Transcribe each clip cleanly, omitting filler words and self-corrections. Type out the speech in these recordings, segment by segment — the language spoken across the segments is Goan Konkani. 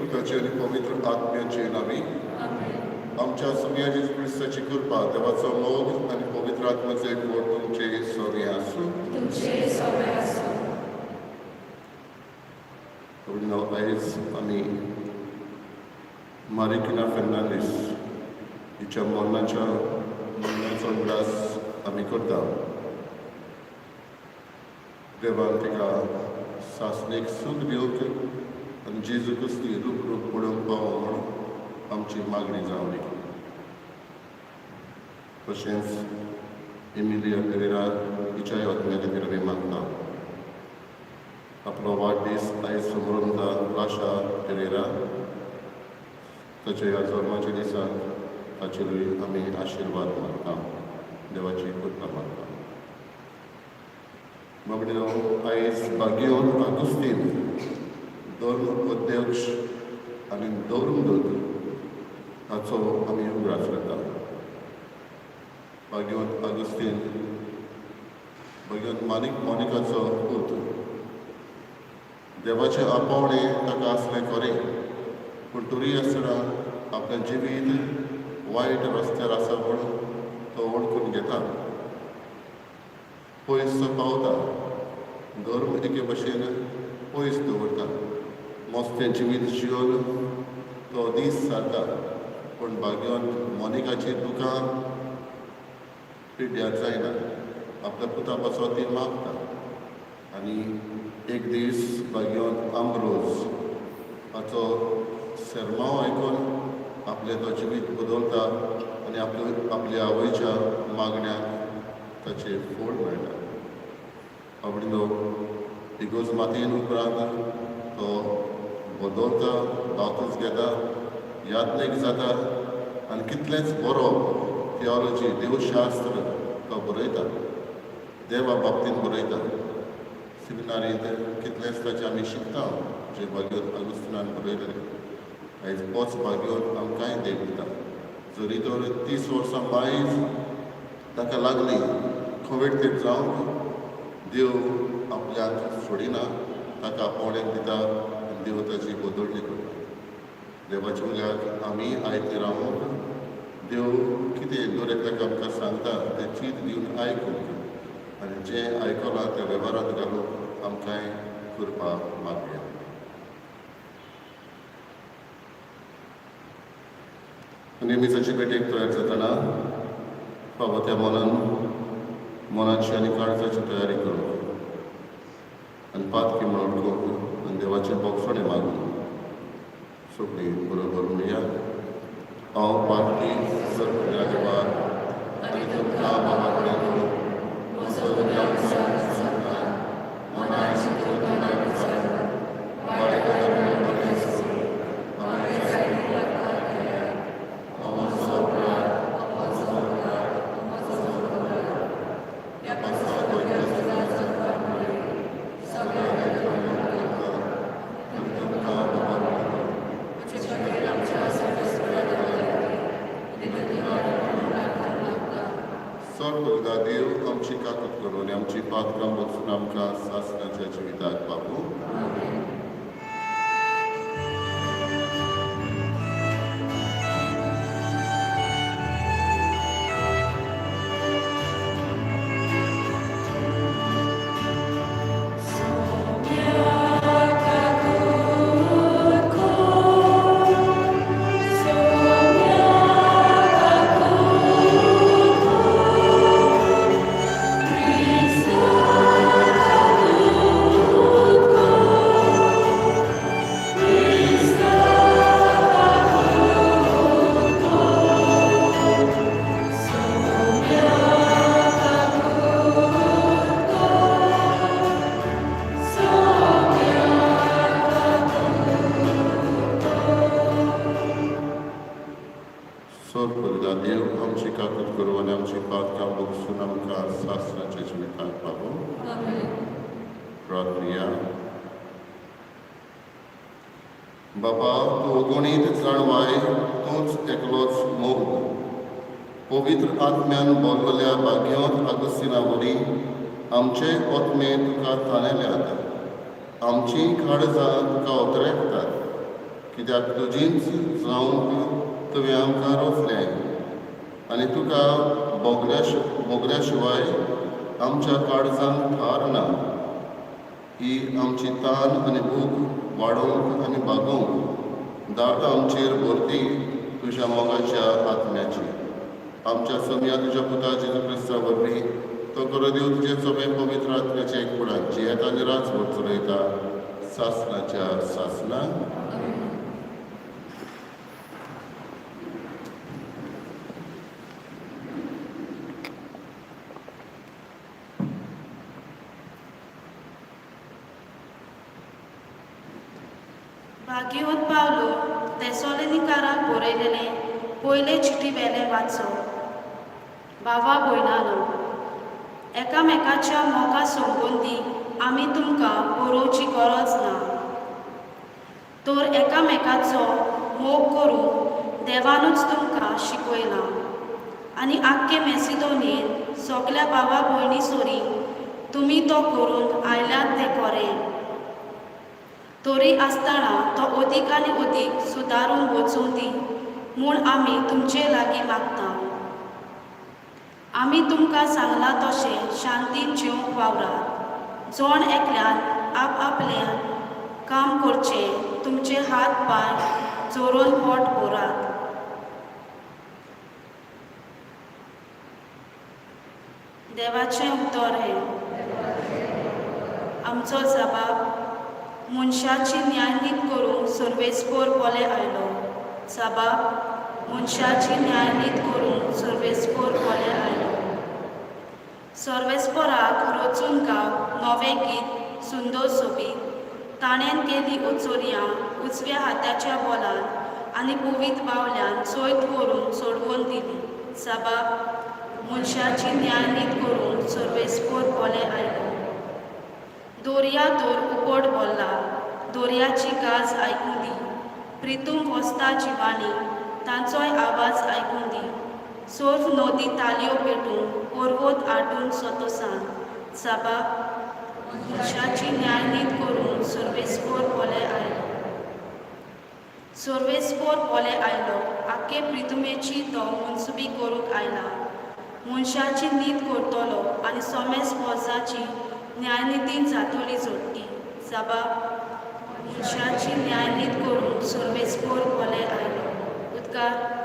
पुताचे आनी पवित्र आत्म्याचे नांवी. आमच्या सोम्या जेजू क्रिस्ताची कृपा, देवाचो मोग आनी पवित्र आत्म्याचो एकवट तुमचे सोरे आसूं. तुमचे सोबे आसूं. आयज आमी मारिकिना फेर्नांडीस हिच्या मरणाचो उगडास आमी करता. देवान तिका सासणेक सूख दिवंक आनी जेजू क्रिस्ती रूप रूप पळोवंक पावो म्हूण आमची मागणी जावनी. तशेंच एमिलिया पेरेरा हिच्याय आत्म्या खातीर आमी मागता. आपलो वाडदीस आयज समरमता आशा पेरेरा, ताच्या ह्या जल्माच्या दिसाक ताचेरूय आमी आशिर्वाद मागता, देवाची कृपा मागता. बाबडीनो, आयज भाग्यवंत आगुस्तीन, धर्म अध्यक्ष आनी धर्मदूत, हाचो आमी उगडास करता. भाग्यवंत आगुस्तीन भाग्यवंत मानिक मोनिकाचो पूत. देवाचें आपोवणें ताका आसलें खरें, पूण तरी आसतना आपलें जिवीत वायट रस्त्यार आसा म्हूण तो वळखून घेता. पयस तो पावता, धर्म एके भशेन पयस दवरता. मस्तें जिवीत जिवन तो दीस सारता, पूण भाग्यवंत मोनिकाची दुकां पिड्ड्यार जायना. आपल्या पुता पासत ती मागता आनी एक दीस भाग्यवंत आंब्रोज हाचो सेरमांव आयकून आपलें तो जिवीत बदलता आनी आपल्या आपल्या आवयच्या मागण्याक ताचें फळ मेळटा. आपलो इगोर्ज मातयेन उपरांत तो बदलता, बावतीस घेता, यात्नेक जाता आनी कितलेंच बरोवप, थियोलॉजी, देवशास्त्र तो बरयता, देवा बाबतीन बरयता. सिमिनारींत कितलेंच ताचें आमी शिकता, जे भाग्यवंत आगुस्तिनान बरयलें. आयज होच भाग्यवंत आमकांय देख दिता. जरी तर 30 वर्सां बायज ताका लागली कोवेर्टेड जावंक, देव आपल्याक सोडिना. ताका आपोवणें दिता आनी देव ताची बदलणी करता. देवाच्या उल्याक आमी आयते रावूंक, देव कितें दर एकल्याक आमकां सांगता तें चीत दिवन आयकूंक आनी जें आयकलां तें वेव्हारांत घालूंक आमकांय कृपा मागया. आनी मिसाचे भेटेक तयार जातना फावो त्या मनान, मनाची आनी काळजाची तयारी करूंक आनी पातकी म्हणून वळखूंक आनी देवाचें बोगसणें मागूंक सगळीं बरोबर म्हणया: हांव पातकी सगळ्या देवा आनी तुमकां बाबा कडेन म्हजो गुन्यांव सांगता. मनाची चिंतनां विचारून वायट कर्म बरें सोडून हांवें जायती पातकां केल्यात. म्हजो अपराध, म्हजो अपराध, म्हजो अपराध. ह्या पासत सगळ्या जगपाक सगळ्या आनी तुमकां बाबा म्हजे खातीर आमच्या सगळ्या प्रार्थना. सर्व देव आमची काकूत करून आनी आमची पातकां भोगसून आमकां सासणाच्या जिविताक पावूं. आमेन. सर्व देव आमची काकूत करूं आनी आमची पातकां भोगसून आमकां सासणाच्या जिविताक पावूं. आमेन. प्रार्थया. बाबा, तूं अगणीत जाणवाय, तूंच एकलोच मोग. पवित्र आत्म्यान बोल्लल्या भाग्यवंत आगुस्तिना वरी आमचे आत्मे तुका तानेल्यात, आमची काळजां तुका उतरेकतात. कित्याक तुजींच जावंक तुवें आमकां रोखलें आनी तुका भोगल्या शिवाय आमच्या काळजांक थार ना. ही आमची तान आनी भूक वाडोवंक आनी भागोवंक दाट आमचेर भरती तुज्या मोगाच्या आत्म्याची. आमच्या सोम्या तुज्या पुता जेजू क्रिस्ता वरवीं तो करो देव तुजे सोमे पवित्र आत्म्याचे एकपणान जियेता आनी राजवट चलयता सासनाच्या सासना. भाग्यवंत पावलो तेसोलेनिकाराक बरयलेलें पयले चिटी वेलें वाचो. भावा भयणानो, एकामेकाच्या मोगा संबंदी आमी तुमकां बरोवची गरज ना, तर एकामेकाचो मोग करूंक देवानूच तुमकां शिकयलां आनी आख्खे मेसिदोनीन सगल्या भावा भयणी सोरी तुमी तो करून आयल्यात तें खरें. तरी आसतना तो अदीक आनी अदीक सुदारून वचूं दी म्हूण आमी तुमचे लागीं मागता. आमी तुमकां सांगलां तशें शांतीन जिवंक वावरात. जण एकल्यान आप आपलें काम करचें, तुमचे हात पांय चोरून पोट भरात. देवाचें उतर हें. आमचो जबाब मनशाची न्यायनीत करूंक सर्वेस्पोर पोले आयलो. जबाब मनशाची न्यायनीत करूंक सर्वेस्पोर पोले आयलो. सर्वेस्पोराक रचून गाव नवें गीत सुंदर सोबीत. ताणें केली ओचोरयां उजव्या हाताच्या बोलान आनी पवित्र बावल्यान चोयत व्हरून चडवून दिली. जबाब मनशाची न्यायनीत करूंक सर्वेस्पोर पोले आयलो. दर्या तर उपट भरला, दर्याची गाज आयकूं दी. प्रितूम वसता जिवाणी, तांचोय आवाज आयकूं दी. सर्व नदी तालयो पेटून, पर्वत आटून सतोसान. जबाब मनशाची न्यायनीत करूंक सर्वेस्पोर पोले आयलो. सर्वेस्पोर पोले आयलो. आख्खे प्रितुमेची तो मनसुबी करूंक आयला. मनशाची नीत करतलो आनी सोमेस पोजाची न्यायनितीन जातली जोडटी. जबाब मनशाची न्यायनीत करूंक सर्वेस्पोर पोले आयलो. उदकार.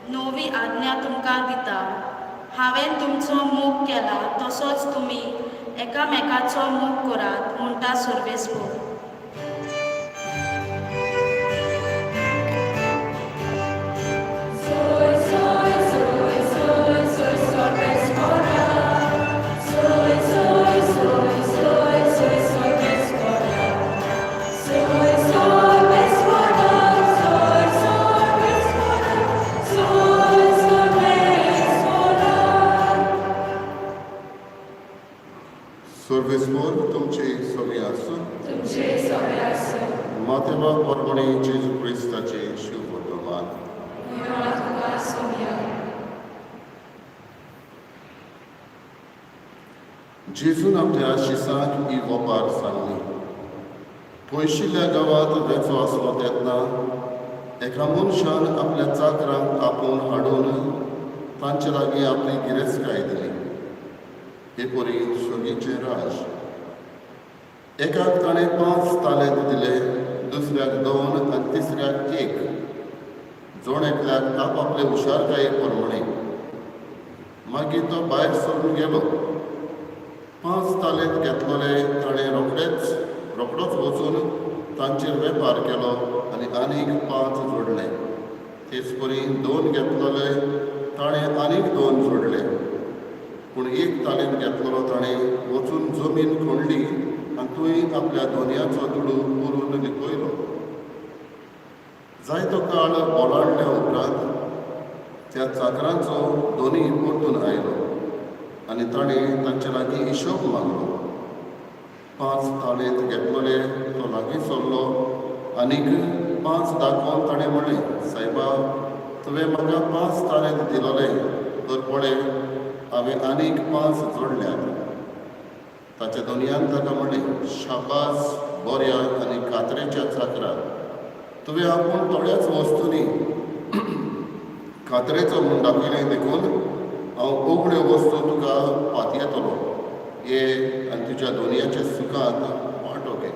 नवी आज्ञा तुमकां दिता. हांवें तुमचो मोग केला तसोच तुमी एकामेकाचो मोग करात म्हणटा सर्वेस्पोर. सर्वेस्पोर तुमचे सगळे आसूं. तुमचे सगळे आसूं. मातेवा परमणे जेजू क्रिस्ताचे शुभ वर्तमान. देवा तुका सोम्या. जेजून आपल्या शिसांक ही वपार सांगली. पयशिल्ल्या गांवांत वेचो आसलो तेन्ना एका मनशान आपल्या चाकरांक आपोवन हाडून तांचे लागीं आपली गिरेस्तकाय दिली. हे परी सोगीचें राज. एकाक ताणें 5 तालेंत दिले, दुसऱ्याक 2 आनी तिसऱ्याक 1, जण एकल्याक आपआपले हुशारकाये प्रमाणे. मागीर तो भायर सरून गेलो. 5 तालेंत घेतलेले ताणें रोखडोच वचून तांचेर वेपार केलो आनी आनीक 5 जोडले. तेच परी 2 घेतलेले ताणें आनीक 2 जोडले. पूण 1 तालेंत घेतलेलो ताणें वचून जमीन खणली आनी थंय आपल्या दोनयाचो दुडू पुरून लिपयलो. जायतो काळ ओलांडल्या उपरांत त्या चाकरांचो दोनी परतून आयलो आनी ताणें तांचे लागीं हिशोब मागलो. 5 तालेंत घेतलोले तो लागीं सरलो आनीक 5 दाखोवन ताणें म्हणलें, सायबा, तुवें म्हाका 5 तालेंत दिलोले, तर पळय हांवें आनीक 5 जोडल्यात. ताच्या दोनयान ताका म्हणलें, शाबास बऱ्या आनी कात्रेच्या चाकरा, तुवें आपूण थोड्याच वस्तूंनी कात्रेचो म्हूण दाखयलें, देखून हांव उगड्यो वस्तू तुका पातयेतलो. ये आनी तुज्या दोनयाच्या सुखांत वांटो घे.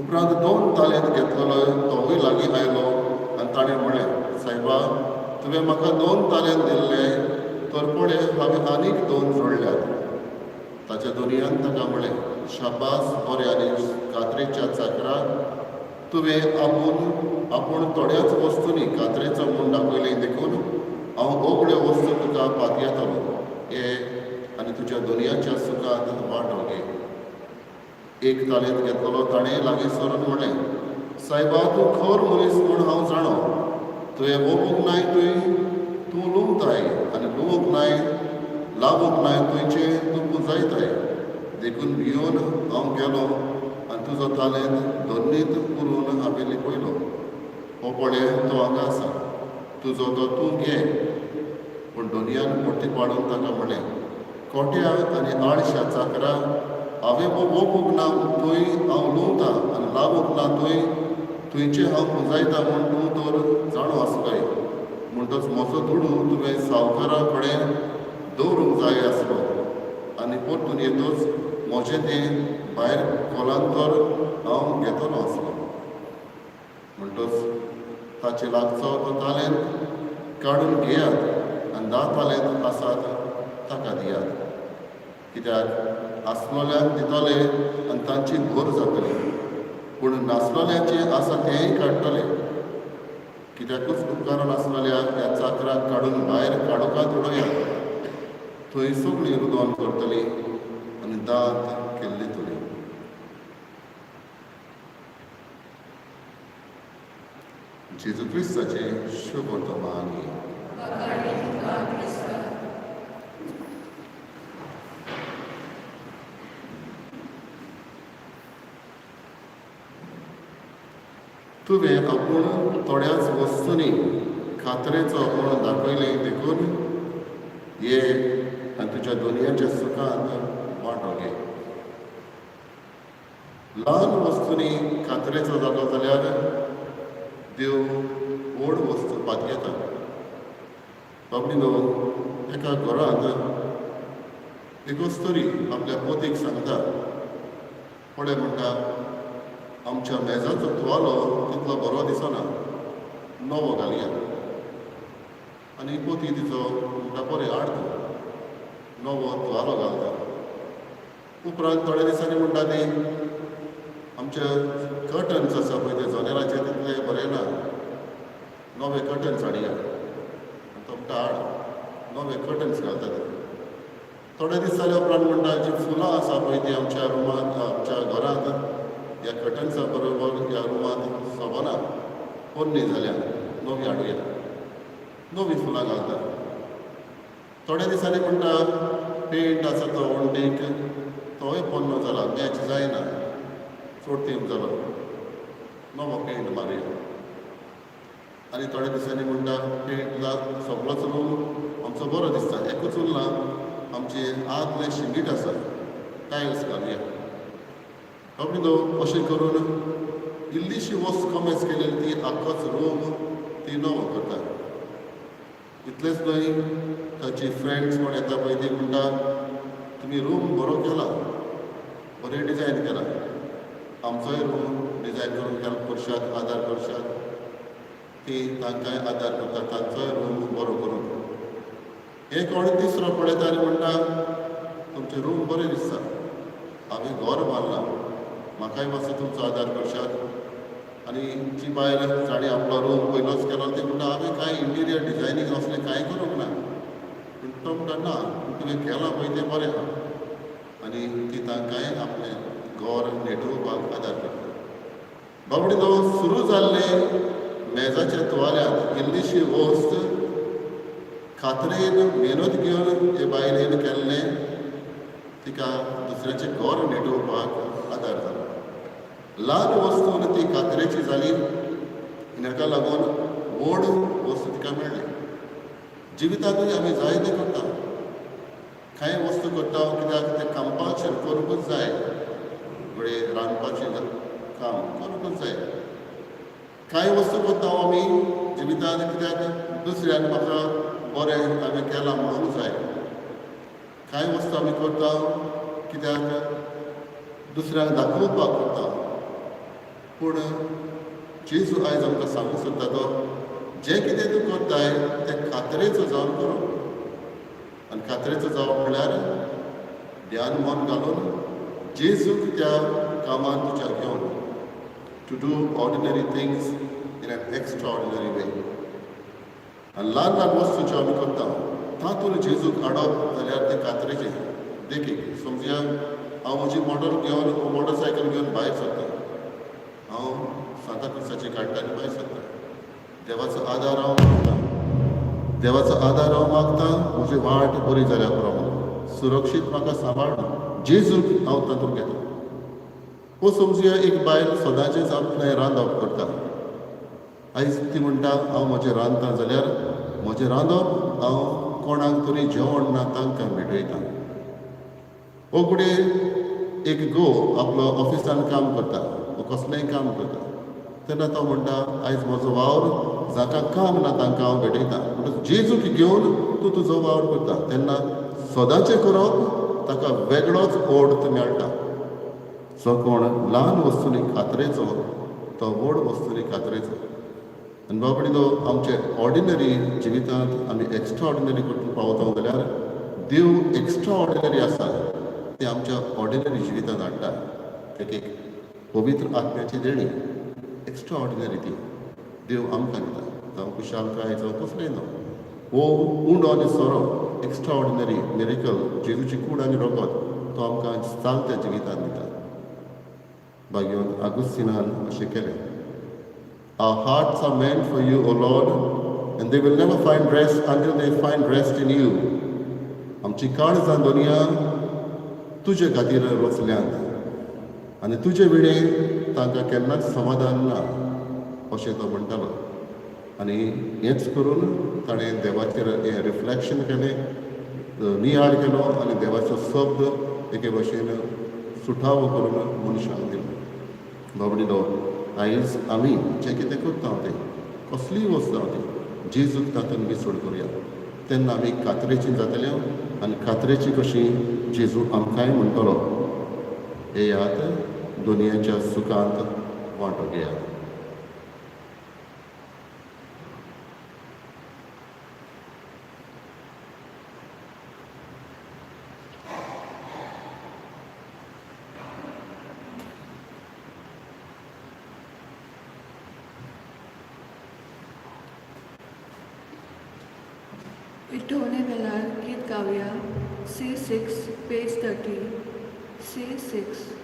उपरांत 2 तालेंत घेतलेलो तोवूय लागीं आयलो आनी ताणें म्हणलें, सायबा, तुवें म्हाका 2 तालेंत दिल्ले, तर पळय हांवें आनीक 2 जोडल्यात. ताच्या दोनयान ताका म्हणलें, शाबास बऱ्या आनी कात्रेच्या चाकरा, तुवें आपूण थोड्याच वस्तूंनी कात्रेचो म्हूण दाखयलें, देखून हांव ओगड्यो वस्तू तुका पातयेतलो. ये आनी तुज्या दोनयाच्या सुखांत वांटो घे. 1 तालेंत घेतलो ताणें लागीं सरून म्हणलें, सायबा, तूं खर मनीस म्हूण हांव जाणो. तुवें वोपूंक नाय तूं लुंवताय आनी लुवूंक नाय लावूंक नाय तुंयचें तूं पुंजायताय. देखून भियोन हांव गेलो आनी तुजो तालेंत दोन्नीत पुरून हांवें लिपयलो. हो पळय तो हांगा आसा, तुजो तो तूं घे. पूण दोनयान मोटी पाडून ताका म्हणलें, कोट्या आनी आळश्या चाकरा, हांवें वोपूंक ना थंय हांव लुंवता आनी लावूंक ना थंय तुंयचें हांव पुंजायता म्हूण तूं तर जाणो आसलोय. म्हणटच म्हजो दुडू तुवें सावकारा कडेन दवरूंक जाय आसलो आनी परतून येतच म्हजें तें भायर कोलांतर हांव घेतलो आसलो. म्हणटच ताचे लागचो तो तालेंत काडून घेयात आनी 10 तालेंत आसात ताका दियात. कित्याक आसलोल्यांक दितले आनी तांची भर जातली, पूण नासलोल्याचें आसा तेंय काडटले. कित्याकूच उपकारान आसलोल्या ह्या चाकराक काडून भायर काडोकात उडयात, थंय सगळीं रुदोन करतली आनी दांत केल्ले तुली. जेजू क्रिस्ताचें शुभ वर्तमान. तुवें आपूण थोड्याच वस्तूंनी खात्रेचो म्हूण दाखयलें, देखून ये आनी तुज्या दोनयाच्या सुखांत वांटो घे. ल्हान वस्तूंनी खात्रेचो जालो जाल्यार देव व्हड वस्तू पातयेता. बाबडीनो, एका घरांत एक अस्तुरी आपल्या पोतीक सांगता, पळय म्हणटा, आमच्या मेजाचो तुवालो तितलो बरो दिसना, नवो घालया. आनी पोती तिचो म्हणटा, बरें हाड तूं, नवो तुवालो घालता. उपरांत थोड्या दिसांनी म्हणटा ती, आमचे कर्टन्स आसा पळय ते जनेलाचे तितले बरें ना, नवे कर्टन्स हाडया. तो म्हणटा हाड, नवे कर्टन्स घालता ते. थोडे दीस जाल्या उपरांत म्हणटा, जी फुलां आसा पळय ती आमच्या रुमांत, आमच्या घरांत ह्या कर्टन्सा बरोबर ह्या रुमांत सोबना, पोन्नी जाल्या, नवी हाडुया. नवीं फुलां घालता. थोड्या दिसांनी म्हणटा, पेंट आसा तो वण्टीक तोय पोन्नो जाला, मॅच जायना, चड तेंप जालो, नवो पेंट मारुया. आनी थोड्या दिसांनी म्हणटा, पेंट सगळोच रूम आमचो बरो दिसता, एकूच उरला आमचे आदलें शिमीट आसा, टायल्स घालुया. बाबडीनो, अशें करून इल्लीशी वस्त कमेस केलेली ती आख्खोच रूम ती नवो करता. इतलेंच न्हय, ताची फ्रेंड्स कोण येता पळय ती म्हणटा, तुमी रूम बरो केला, बरें डिजायन केला, आमचोय रूम डिजायन करून हेल्प करशात, आदार करशात. ती तांकांय आदार करता, तांचोय रूम बरो करून. एक कोण तिसरो पळयता आनी म्हणटा, तुमचें रूम बरें दिसता, हांवें घर बांदलां, म्हाकाय मातसो तुमचो आदार करशात. आनी जी बायल जाणें आपलो रूम पयलोच केलो ती म्हणटा, हांवें कांय इंटिरियर डिजायनींग असलें कांय करूंक ना. पूण तो म्हणटा, ना, तुवें केलां पळय तें बरें आहा. आनी ती तांकांय आपलें घर नेटोवपाक आदार करता. बाबडीनो, सुरू जाल्लें मेजाच्या तुवाल्यांत इल्लीशी बारीकशी वस्त खात्रेन मेहनत घेवन हे बायलेन केल्लें तिका दुसऱ्याचें घर नेटोवपाक आदार जालो. ल्हान वस्तून ती खात्रेची जाली आनी हाका लागून व्हड वस्तू तिका मेळ्ळी. जिवितांतूय आमी जायते करता, कांय वस्तू करता कित्याक तें कंपल्शन करूंकूच जाय, घडये रांदपाचें काम करूंकूच जाय. कांय वस्तू करता आमी जिवितांत कित्याक दुसऱ्यान म्हाका बरें हांवें केलां म्हणूंक जाय. कांय वस्तू आमी करता कित्याक दुसऱ्यांक दाखोवपाक करता. पूण जेजू आयज आमकां सांगूंक सोदता तो जें कितें तूं करताय तें खात्रेचो जावन करप. आनी खात्रेचो जावप म्हळ्यार ध्यान मन घालून जेजूक त्या कामान तुज्या घेवन, to do ordinary things in an extraordinary way. आनी ल्हान ल्हान वस्तू ज्यो आमी करता तातूंत जेजूक हाडप जाल्यार तें खात्रेचें. देखीक समजुया हांव म्हजी मोटर घेवन मोटरसायकल घेवन भायर सरता, हांव सांता क्रुजाची काडटा आनी भायर सरता. देवाचो आदार हांव मागता, देवाचो आदार हांव मागता, म्हजी वाट बरी जाल्या पुरो म्हणून, सुरक्षीत म्हाका सांबाळ. जेजूक हांव तातूंत घेता. वो समजुया एक बायल सदांचेच आपलें रांदप करता. आयज ती म्हणटा हांव म्हजें रांदता जाल्यार म्हजें रांदप हांव कोणाक तरी जेवण ना तांकां भेटयता. वो घडये एक घोव आपलो ऑफिसान काम करता वो कसलेंय काम करता, तेन्ना तो म्हणटा आयज म्हजो वावर जाका काम ना तांकां हांव भेटयता. म्हणटच जेजूक घेवन तूं तुजो वावर करता तेन्ना सदांचें करप ताका वेगळोच अर्थ मेळटा. जो कोण ल्हान वस्तूंनी खात्रेचो तो व्हड वस्तूंनी खात्रेचो. आनी बाबडी तो आमचे ऑर्डिनरी जिवितांत आमी एक्स्ट्रा ऑर्डिनरी करून पावता जाल्यार देव एक्स्ट्रा ऑर्डिनरी आसा ते आमच्या ऑर्डिनरी जिवितांत हाडटा. एक एक पवित्र आत्म्याची देणी एक्स्ट्रा ऑर्डिनरी ती देव आमकां दिता, जावं खुशालकाय जावं कसलेंय जावं. हो उंडो आनी सोरो एक्स्ट्रा ऑर्डिनरी मिरेकल, जेजूची कूड आनी रगत तो आमकां चालत्या जिवितांत दिता. भाग्यवंत आगुस्तिनान अशें केलें. Our hearts are meant for you, O Lord, and they will never find rest until they find rest in you. आमची काळजां दोनया तुजे खातीर रचल्यांत आनी तुजे विणें तांकां केन्नाच समाधान ना अशें तो म्हणटालो. आनी हेंच करून ताणें देवाचेर हें रिफ्लेक्शन केलें, नियाळ केलो आनी देवाचो शब्द एके भशेन सुटावो करून मनशाक दिलो. बाबडीलो आयज आमी जें कितें करता तें कसलीय वस्त जावं ती जेजूक तातूंत मिसळ करुया, तेन्ना आमी कातरेची जातले आनी कातरेची कशी जेजू आमकांय म्हणटलो येयात दुनियाच्या सुखांत वांटो घेयात. विठवणे वेळार गीत गावया. C6, page 30, C6.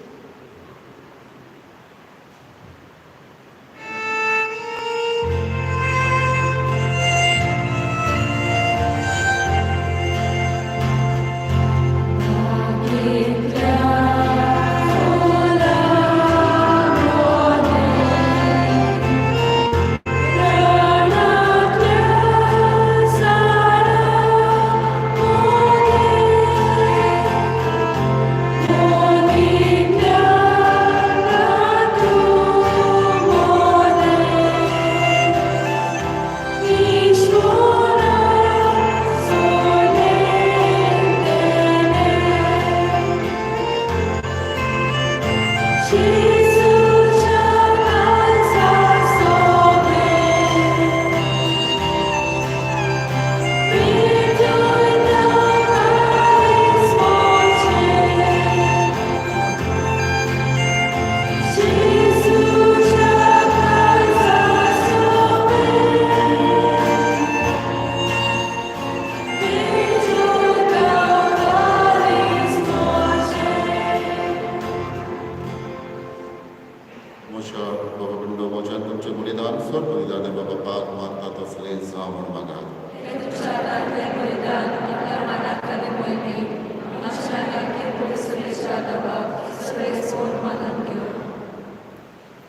जावं म्हूण मागात.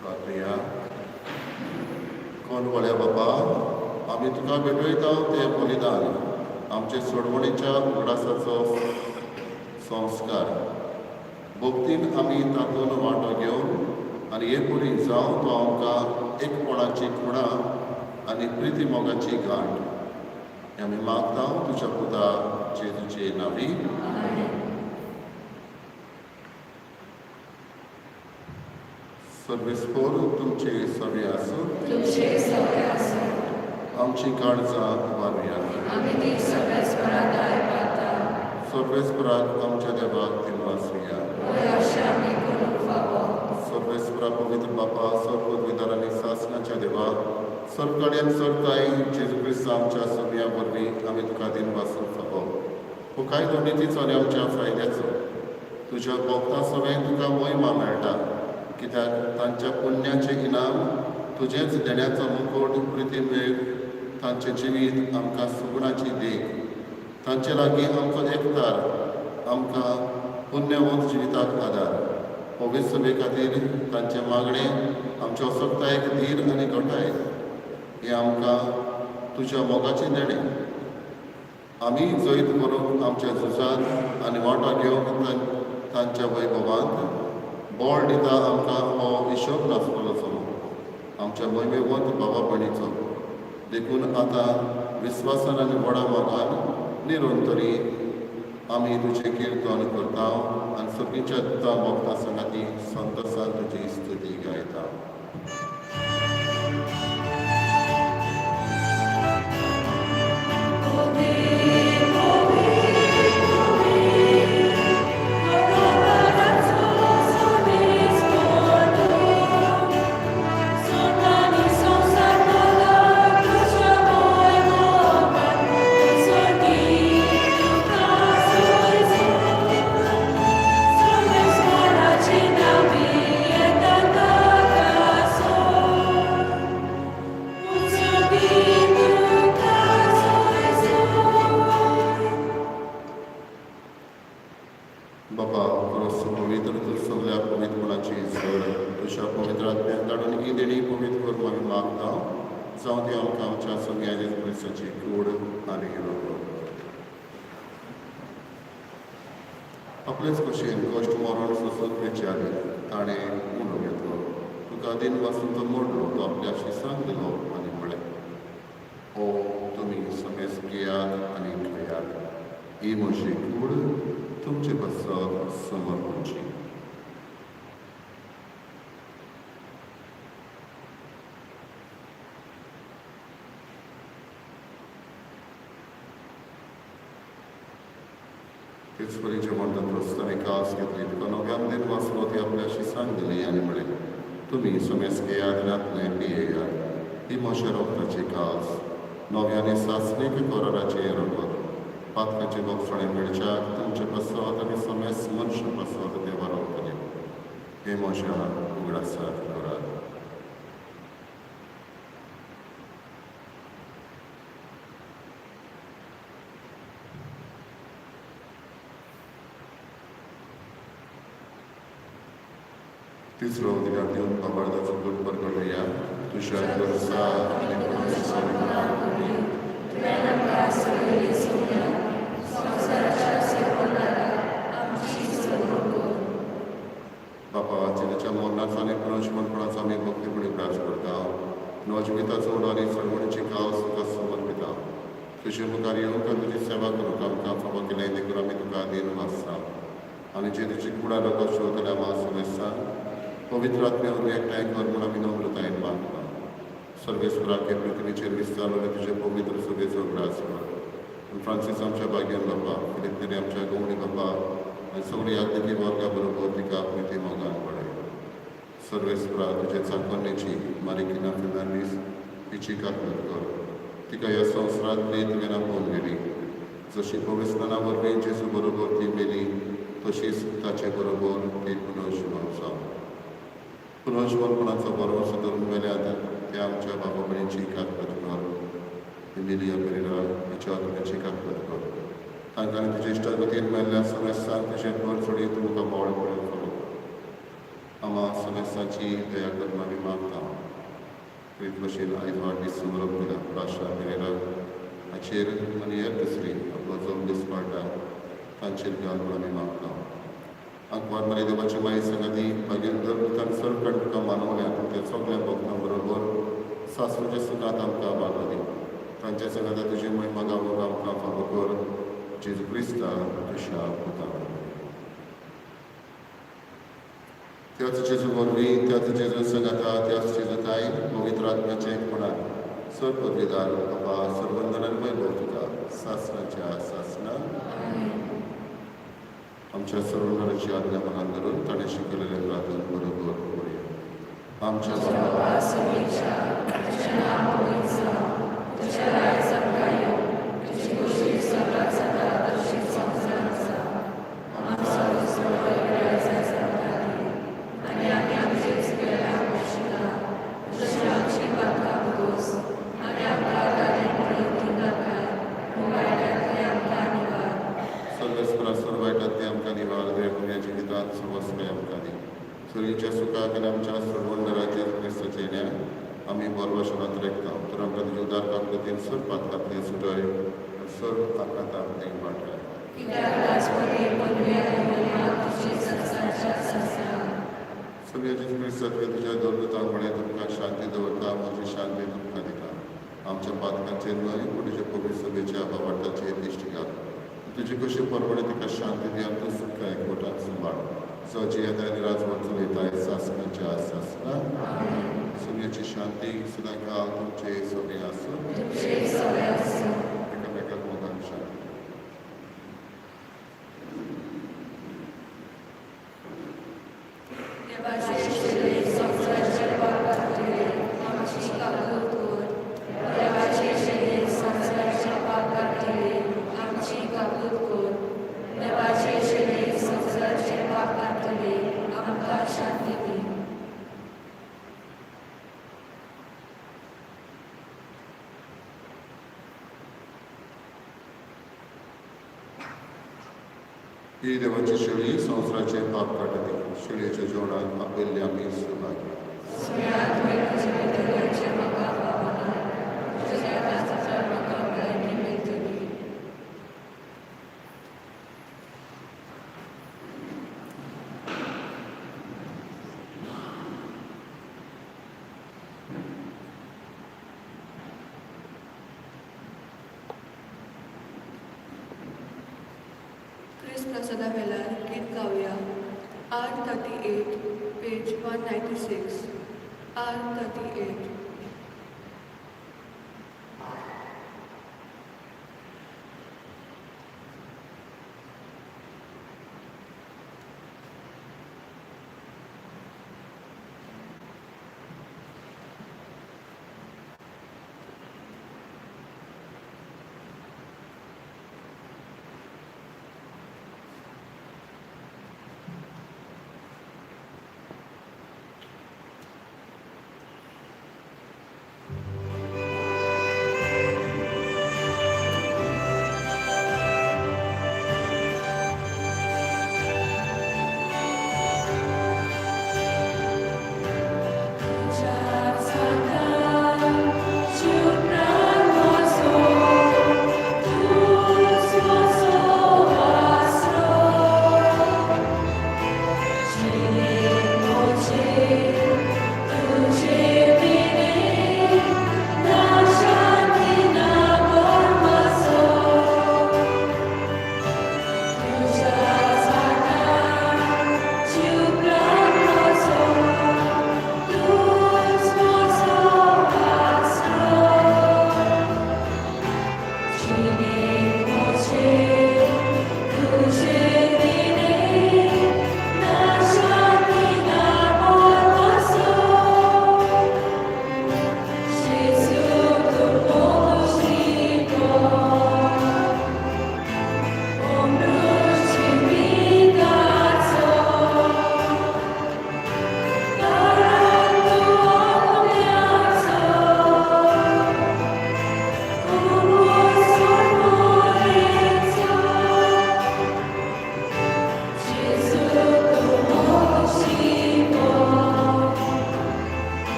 प्रार्थया. कोण व्हडल्या बाबा, आमी तुका भेटयता तें बलिदान आमचे सोडवणीच्या उगडासाचो संस्कार. भक्तीन आमी तातूंत वांटो घेवन आनी हे परी जावं तो आमकां एकपणाची खुणा आनी प्रिती मोगाची गांठ. हें आमी मागता तुज्या पुता जेजूचे नांवी. सर्वेस्पोर तुमचे सवे आसूं. तुमचे सगळे आसूं. आमची काळजां उबारुया. आमी ती सगळेच पाता. सर्वेस्पराक आमच्या देवाक दिनवासुया. होय, अशें आमी करूंक फावो. सर्वेस्परा, पवित्र बापा, सर्व पदवीदार आनी सासणाच्या देवा, सर्व कडेन सर्व जेजू क्रिस्त आमच्या सोम्या वरवीं आमी तुका दिनवासूंक फावो. हो कायदो नितीचो आनी आमच्या फायद्याचो. तुज्या भोगता सगळें तुका मोहिमा मेळटा, कित्याक तांच्या पुण्याचें इनाम तुजेंच देण्याचो मुकोट, प्रिती मेळ. तांचें जिवीत आमकां सुगुणाची देख. तांचे लागीं आमचो एकतार, आमकां पुण्यवंत जिविताक आदार. पवित्र सभे खातीर तांचें मागणें आमच्या असक्तायेक धीर आनी घटाय. हें आमकां तुज्या मोगाचें देणें. आमी जैत करूंक आमच्या झुजांत आनी वांटो घेवंक तांच्या वैभवांत बळ दिता आमकां हो हिशोब नासलेलो चलो, आमच्या मोहिमेवंत बाबा भयणीचो. देखून आतां विस्वासान आनी व्हडा मोगान निरंतरी आमी तुजें किर्तन करता आनी सगळींच्या दुतां भोगता संगाती संतोसान तुजी स्तुती गायता. बाबा, क्रोस पवित्र, तूं सगल्या पवित्रपणाची जड. तुज्या पवित्र आत्म्याक धाडून ही देणी पवित्र करून आमी मागता, जावं ती आमकां आमच्या सगळ्या जेजू क्रिस्ताची कूड आनी रगत. आपलेच भशेन कश्ट मरण सोंसून घेचे ताणें उलो घेतलो, तुका दिन वासून तो मोडलो, तो आपल्या शिसांक दिलो आनी म्हळें, ओ तुमी समेस्त घेयात आनी खेयात. ही म्हजी कूड, तुमचे पासत समर्पणची. तेच परी जेवण जाता कास घेतली, तुका नव्यान दिन वाचलो, ती आपल्या शिसांक दिली आनी म्हळें, तुमी समेस्त घेयात आनी आतलें पियेयात. ही म्हज्या रोगताची कास, नव्याने सासणीक कराराचें रगत. पातकाचे बोगसणे मेळच्याक तुमचे पासत आनी समेस्त मनशां पासत देवा रोगतले. हे म्हज्या उगडासात करात. तिसरो अधिकार दिवन बाबार्दाचो गुण परगटया. तुज्या गरजा आनी बापा, जिणेच्या मरणाचो आनी पुनर्जिवनपणाचो आमी भक्तीपणी उगडास करता. नवजिविताचो उडो आनी चळवणीची कास तुका समर्पिता. तुजे मुखार येवंक आनी तुजी सेवा करूंक आमकां फावो केलें देखून आमी तुका दिन वाचता आनी जे तुजी कुडा रगत शिवतल्या आमा समेस्तान पवित्र आत्म्या वरवीं एकठांय कर म्हूण आमी नम्रतायेन मागता. सर्वेस्पराक हे पृथ्वीचेर विस्तारलेले तुजे पवित्र सभेचो उगडास कर. फ्रांसीस आमच्या भाग्यान बापा, फिलीप नेरी आमच्या गवणी बापा आनी सगळी यादनिकी वर्गा बरोबर तिका प्रिती मोगान पडय. सर्वेस्परा, तुजे चाकन्नेची मारिकिना फेर्नांडीस हिची काकूत कर. तिका ह्या संवसारांतली तुवें आपोवन गेली. जशी पविस्नाना वरवीं जेजू बरोबर ती मेली, तशीच ताचे बरोबर ती पुनर्जिवन जावं. पुनर्जिवनपणाचो भरवंसो धरून मेल्यात त्या आमच्या बाबा भयणीची काकूत कर. एमिलिया पेरेरा हिच्या आत्म्याची काकूत कर. तांकां आनी तुज्या इश्टा वतीन मेल्ल्या समेस्तांक तुजें भर सोडीत तुमकां बोळ पळोवन फावो. आमा समेस्तांची दया करून आमी मागता. प्रीत भशेन आयज वाडदीस समारंभ दिला भाशा पेरेरा हाचेर आनी हेर दुसरी आपलो जम दीस पाळटा तांचेर घाल म्हणून आमी मागता. आंकवार मरे देवाची माई संगती मागीर दर सर्व तुका मानवल्या त्या सगळ्या भक्तां बरोबर सासूच्या सुखांत आमकां बागो दी. तांच्या संगता तुजी महिमा गावूंक आमकां फावो कर, जेजू क्रिस्ता तुज्या पुता. त्याच जेजू वरवीं, त्याच जेजू संगता, त्याच जेजू ताई पवित्र आत्म्याचें एकपणान सर पदवीदार बाबा सर्वंदनान वैभव तुका सासनाच्या सासना. आमच्या सर्वंदनाची आज्ञा मनान धरून ताणें शिकयलेलें प्रार्थन बरोबर करुया. आमच्या बाबा समीक्षा, तुझें नांव पवित्र जावं, तुजें राज आमकां येवं, तुजी खोशी सगळ्याक जाता तशी संवसारांत जावं. आमचो दिसवडो आयज आमकां दी, आनी आमी आमचे चुकलेल्यांक भोगशिना, तशें आमची पातकां भोगोस, आनी आमकां ताणें दिवनाकाय, पूण वायटांतलें आमकां निवार. सर्वेस्परा सर्व वायटांतलें आमकां निवार दे, पुण्या जिवितांत सुवास्काय आमकां दी. सुरीच्या सुखाक आनी आमच्या सर्वंदराचेर क्रिस्ताच्या येण्या आमी बरवशनात रेखता. तर आमकां तुज्या उदार काकूळटीन सर्व पातकांतलें सुटय आनी सर्व आकांतांतलें वाटाय. कित्याक राजपदी पदवी आनी महिमा तुजी संवसाराच्या संवसारांत. सगळ्या जेजू क्रिस्ता तुवें तुज्या दोन म्हळें, तुमकां शांती दवरता, म्हजी शांती तुमकां दिता. आमच्या पातकांचेर न्हय पूण तुज्या पवित्र सभेच्या भावार्थाचेर दिश्टी घाल. तुजी कशी परवडे तिका शांती दी आनी तूं सुखा एकवटान सांबाळ, जो जियेता आनी राजवट चलयताय सासणाच्या सासणा. सगळ्याची शांती सदांकाळ तुमचे सगळे आसूं. तुमचे सगळे आसूं. एकामेकाक मोगान शांती. देवाचे शेले संवसाराच्या पापांतले आमची काकूळ कर. देवाचे शेले संवसाराच्या पापांतले आमची काकूळ कर. देवाचे शेले संवसाराचे पापांतले आमकां शांती दी. ही देवाची शेळी संवसाराचे पाप काडटा ती शेळयेच्या जेवणाक आपयल्ले आमी सहभागी. सुण्या तुवें म्हजे भितरल्याचें म्हाका फावना, तुज्या नांवाचो म्हाका भलायकी मेळटली. क्रिस्त प्रसादा वेळार गीत गावया. R 38, page 196. R 38.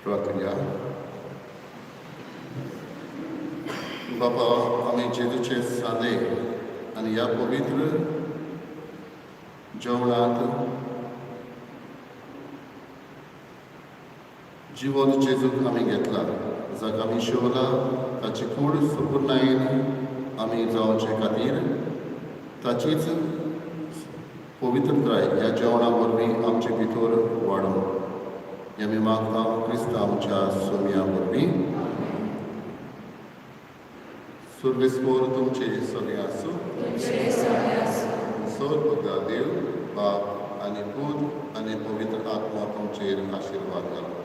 प्रार्थना. बापा, आमी जेजूचे सांदे आनी ह्या पवित्र जेवणांत जिवन जेजूक आमी घेतला, जाका आमी शिवला ताची कूड सुपुर्णायेन आमी जावचे खातीर ताचीच पवित्रताय ह्या जेवणा वरवीं आमचे भितर वाडोवं हें आमी मागता क्रिस्त आमच्या सोमया वरवीं. सर्वेस्पोर तुमचे सगळे आसूं. तुमचे सगळे आसूं. सर्व देव बाप आनी पूत आनी पवित्र आत्मा तुमचेर आशिर्वाद घालूं.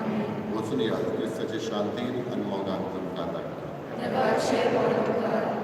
आमेन. वचून या, क्रिस्ताचे शांतीन आनी मोगान तुमकां धाडटा. देवाचे व्हड उपकार.